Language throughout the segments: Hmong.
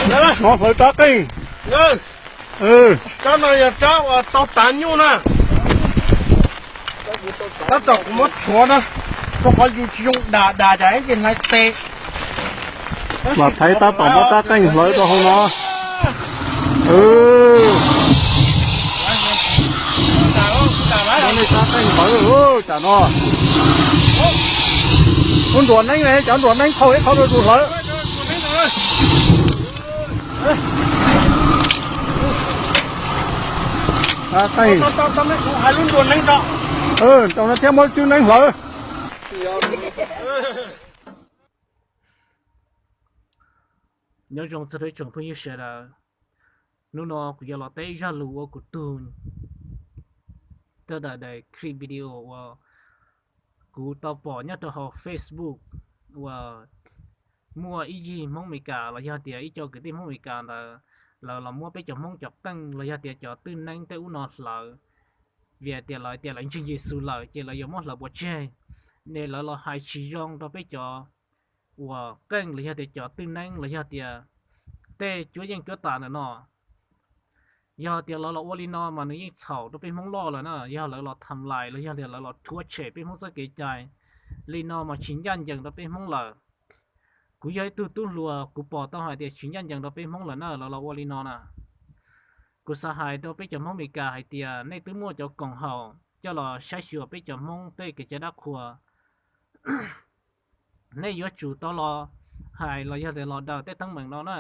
Hnov hlawv rab qeej. Rab no yog rab uas tau tav nyuj na. Tab tom kuv muab tshuav na, rau qhov yus tsis zoo dam dam cas ib ce hlais tes. Mas Thaib tab tom muab rab qeej hlawv rau hauv no. Nej rab qeej hlawv tsam no. Muab nruas neeb, cov nruas neeb thauj ib qho rau tus hlawv. Rab qeej, rau no thiab muab cub neeb hlawv. Nyob zoo txog rau ib tsoom phooj ywg sawv daws, hnub no kuv yuav los teb ib zaj lus uas kuv tug tawg daim daim clip video uas kuv tau pom nyob rau hauv Facebook uas muaj ib yig Hmoob Amelikas los yog tias ib co kwv tij Hmoob Amelikas ntawd, lawv los muab peb cov Hmoob cov qeej los yog tias cov twj neeb tej ub no hlawv, vim tias lawv tias lawv ntseeg Yexus lawm ces lawv yuav muab hlawv pov tseg, ne lawv los hais tsis zoo rau peb cov uas qeej los yog tias cov twj neeb los yog tias tej cuab yeej cuab tam ntawm no. Yog tias lawv los ua li no mas nws yeej txhaum rau peb Hmoob loj lawm na, yog lawv los tham lais los yog tias lawv los rhuav tshem peb Hmoob txoj kev cai li no mas tsis ncaj ncees rau peb Hmoob lawm. Kuv yog ib tug tub hluas, kuv pom tau hais tias tsis ncaj ncees rau peb Hmoob lawm na, lawv los ua li no na. Kuv xav hais rau peb cov Hmoob Amelikas hais tias nej twb muaj cov koom haum coj los saib xyuas peb cov Hmoob tej kev cai dab qhuas. Nej yuav tsum tau los hais los yog tias los daws tej teeb meem no na.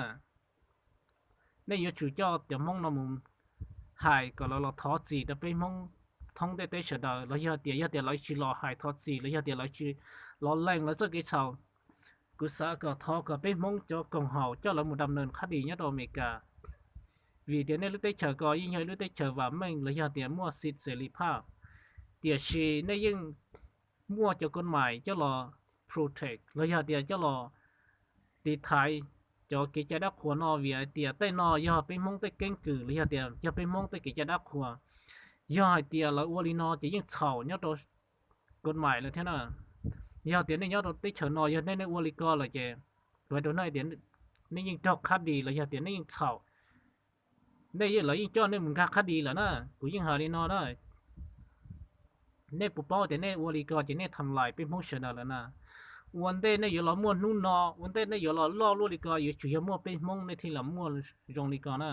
Nej yuav tsum coj cov Hmoob no mus hais kom lawv los thov txim rau peb Hmoob thoob ntiaj teb sawv daws, los yog tias, yog tias lawv tsis los hais thov txim los yog tias lawv tsis los lees lawv txoj kev txhaum, kuv xav kom thov kom peb Hmoob cov koom haum coj lawv mus dam nees khab dis nyob rau Amelikas. Vim tias nej lub teb chaws ko yeej yog ib lub teb chaws vam meej los yog tias muaj xis xes lis phaj, tiam sis nej yeej muaj cov kod mais coj los protect los yog tias coj los tiv thaiv cov kev cai dab qhuas no, vim hais tias tej no yog peb Hmoob tej keeb kwm los yog tias yog peb Hmoob tej kev cai dab qhuas. Yog hais tias lawv ua li no ces yeej txhaum nyob rau kod mais lawm thiab na. Yog tias nej nyob rau teb chaws no yog nej, nej ua li ko lawm ces kuv hais rau nej tias nej yeej raug khab dis los yog tias nej yeej txhaum. Nej, lawv yeej coj nej mus nkag khab dis lawm na, kuv yeej hais li no na. Nej puas paub tias nej ua li ko ces nej tham lais peb Hmoob sawv daws lawm na. Ua ntej nej yuav los muaj hnub no, ua ntej nej yuav los loj luaj li ko yuav tsum yog muaj peb Hmoob nej thiaj los muaj zoo li ko na.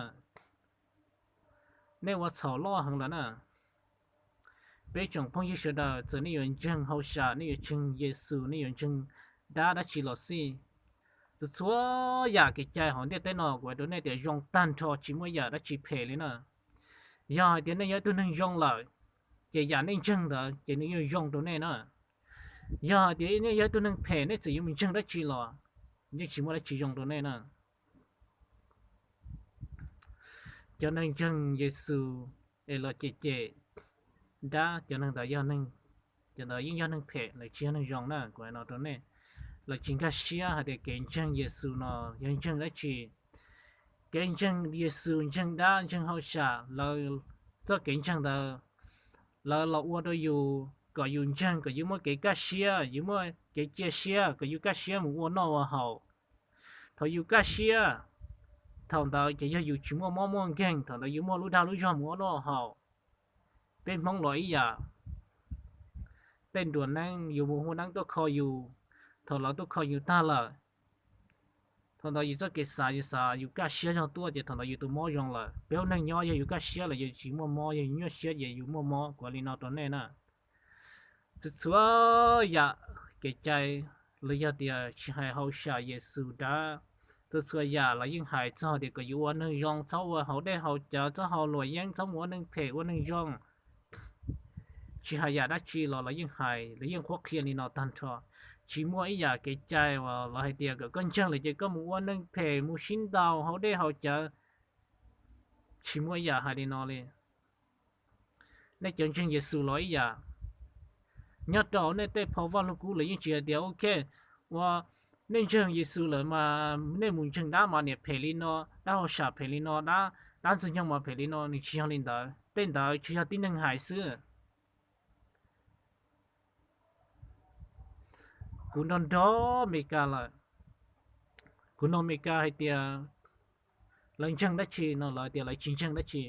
Nej ua txhaum loj heev lawm na. Peb tsoom phooj ywg sawv daws, txawm nej yuav ntseeg hauj sam, nej yuav ntseeg Yexus, nej yuav ntseeg dab dab tsi los xij, txhua txhua yam kev cai hauv ntiaj teb no kuv hais rau nej tias zoo tag nrho, tsis muaj yam dab tsi phem li na. Yog hais tias nej yog ib tug neeg zoo lawm, ces yam nej ntseeg ntawd ces nws yeej zoo rau nej na. Yog hais tias nej yog ib tug neeg phem, nej txawm yuav mus ntseeg dab tsi los yeej tsis muaj dab tsi zoo rau nej na. Cov neeg ntseeg Yexus es los cem cem dab, cov neeg ntawd yog neeg, cov ntawd yeej yog neeg phem, lawv tsis yog neeg zoo na, kuv hais no rau nej. Lawv tsis nkag siab hais tias kev ntseeg Yexus no yog ntseeg dab tsi. Kev ntseeg Yexus, ntseeg dab, ntseeg hauj sam, lawv txoj kev ntseeg ntawd lawv los ua rau yus kom yus ntseeg kom yus muaj kev kaj siab, yus muaj kev cia siab, kom yus kaj siab mus ua noj ua haus. Thaum yus kaj siab, thaum ntawd ces yog yus tsis muaj mob muaj nkeeg, thaum ntawd yus muaj lub dag lub zog mus ua noj haus. Peb Hmoob los ib yam, tej nruas neeb yus mus hu neeb tuaj kho yus, thaum lawv tuaj kho yus tag lawm, thaum ntawd yus txoj kev xav yus xav yus kaj siab zog tuaj ces thaum ntawd yus tus mob zoo lawm. Peb ua neeg nyob yog yus kaj siab lawm yus tsis muaj mob, yog yus nyuaj siab ces yus muaj mob, kuv hais li no rau nej na. Txhua txhua yam kev cai los yog tias tsis hais hauj sam, Yexus, dab, txhua txhua yam los yeej hais txog tias kom yus ua neeg zoo, txhob ua haus dej haus cawv, txhob haus luam yeeb, txhob mus ua neeg phem ua neeg zoo. Tsis hais yam dab tsi los los yeej hais, los yeej qhuab qhia li no tag nrho. Tsis muaj ib yam kev cai uas los hais tias kom koj ntseeg lawm ces koj mus ua neeg phem, mus sib ntaus, haus dej haus cawv. Tsis muaj ib yam hais li no li. Nej cov ntseeg Yexus los ib yam. Nyob rau nej tej phau Vaj Lug Kub lawv yeej tsis hais tias, ok, ua, nej ntseeg Yexus lawm mas nej mus ntseeg dab mas niam phem li no, dab hauj sam phem li no, dab, dab ntxwg nyoog mas phem li no, nws tsis yog li ntawd. Tej ntawd tsuas yog tib neeg hais xwb. Kuv nrog nrog Amelikas lawm, kuv nug Amelikas hais tias, lawv ntseeg dab tsi no, lawv tias lawv tsis ntseeg dab tsi.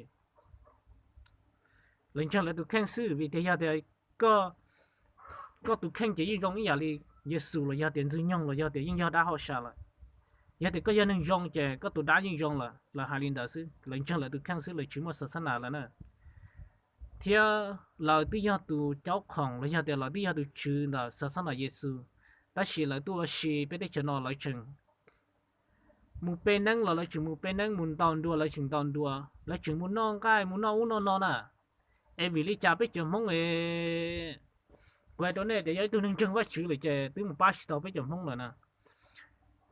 Lawv ntseeg lawv tus kheej xwb, vim tias yog tias koj, koj tus kheej ces yeej zoo ib yam li Yexus los yog tias Ntxwg Nyoog los yog tias yeej yog dab hauj sam lawm. Yog tias koj yog neeg zoo ces koj tus dab yeej zoo lawm, lawv hais li ntawd xwb, lawv ntseeg lawv tus kheej xwb, lawv tsis muaj xav xab nas lawm na. Thiab lawv twb yog tus caub khoom los yog tias lawv twb yog tus tswv ntawm xav xab nas Yexus, tab sis lawv tuaj ua si peb teb chaws no lawv tseem mus pe neeb los lawv tseem mus pe neeb, mus ntaus nruas lawv tseem ntaus nruas, lawv tseem mus noj nqaij mus noj ub noj no na. Es vim li cas peb cov Hmoob es, kuv hais rau nej tias yog ib tug neeg ntseeg Vajtswv lawm ces twb mus pab tsis tau peb cov Hmoob lawm na.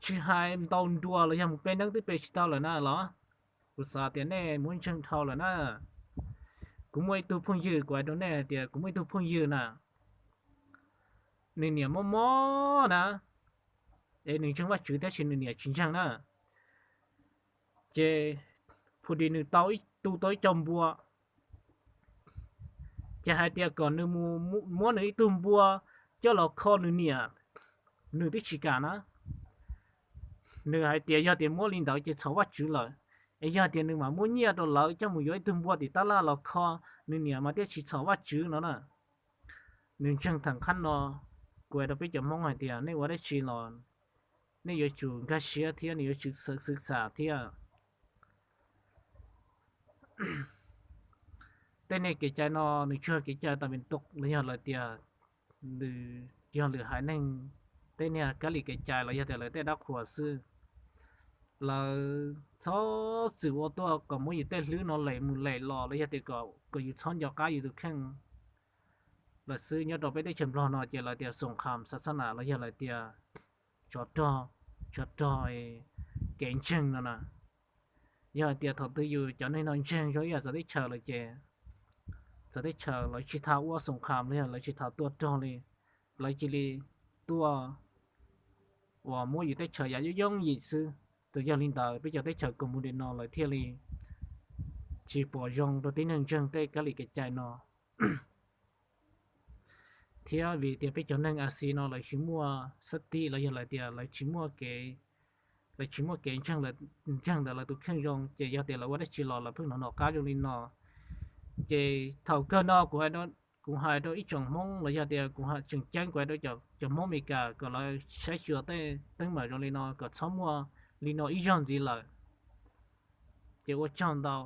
Tsis hais ntaus nruas los yog mus pe neeb twb pe tsis tau lawm na los, kuv xav tias nej muab ntseeg dhau lawm na. Kuv muaj ib tug phooj ywg, kuv hais rau nej hais tias kuv muaj ib tug phooj ywg na, nws niam mob mob na, es nws ntseeg Vajtswv tab sis nws niam tsis ntseeg na. Ces phu dis nws tau, tu tau ib co npua, ces hais tias kom nws mus muab nws ib tug npua coj los kho nws niam, nws twb tsis kam na. Nws hais tias yog tias muab li ntawd ces txhaum Vajtswv lawm, es yog tias nws mam muab nyiaj rau lawv coj mus yuav ib tug npua tim tab laj los kho nws niam mas thiaj tsis txhaum Vajtswv no na. Nws ntseeg theem qhab no. Kuv hais rau peb cov Hmoob hais tias nej ua dab tsi los nej yuav tsum nkag siab thiab nej yuav tsum xwm xam thiab. Tej niag kev cai no nws tsis yog kev cai tas vim tus los yog lawv tias nws yog lwm haiv neeg, tej niag kab li kev cai los yog tias lawv tej dab qhuas xwb. Lawv txhob txwm ua tuaj kom muab yus tej hlwb no lem mus lem los los yog tias kom yus txhob nco qab yus tus kheej lawm xwb. Nyob rau peb teb chaws Nplog no ces lawv tias xoom kham xav xab nam los yog lawv tias tsov rog, tsov rog kev ntseeg no na. Yog hais tias thaum twg yus cov neeg no ntseeg zoo ib yam txawv teb chaws lawm ces txawv teb chaws lawv tsis tas ua xoom kham los yog lawv tsis tas tua rog li, lawv cia li tuaj uas muab yus teb chaws yav yooj yooj yim xwb. Txawm yog li ntawd peb cov teb chaws koos mus li no lawv thiaj li tsis pom zoo rau tib neeg ntseeg tej kab li kev cai no. Thiab vim tias peb cov neeg Axias no lawv tsis muaj xab tim los yog lawv tias lawv tsis muaj kev, lawv tsis muaj kev ntseeg ntawm lawv tus kheej zoo ces yog tias lawv ua dab tsi los lawv pheej hnov nom qab zoo li no. Ces thaum kawg no kuv hais rau ib tsoom Hmoob los yog tias kuv tseem ceeb kuv hais rau cov Hmoob Amelikas kom lawv saib xyuas tej teeb meem zoo li no kom txhob muaj li no ib zaug ntxiv lawm. Ces ua tsaug ntau.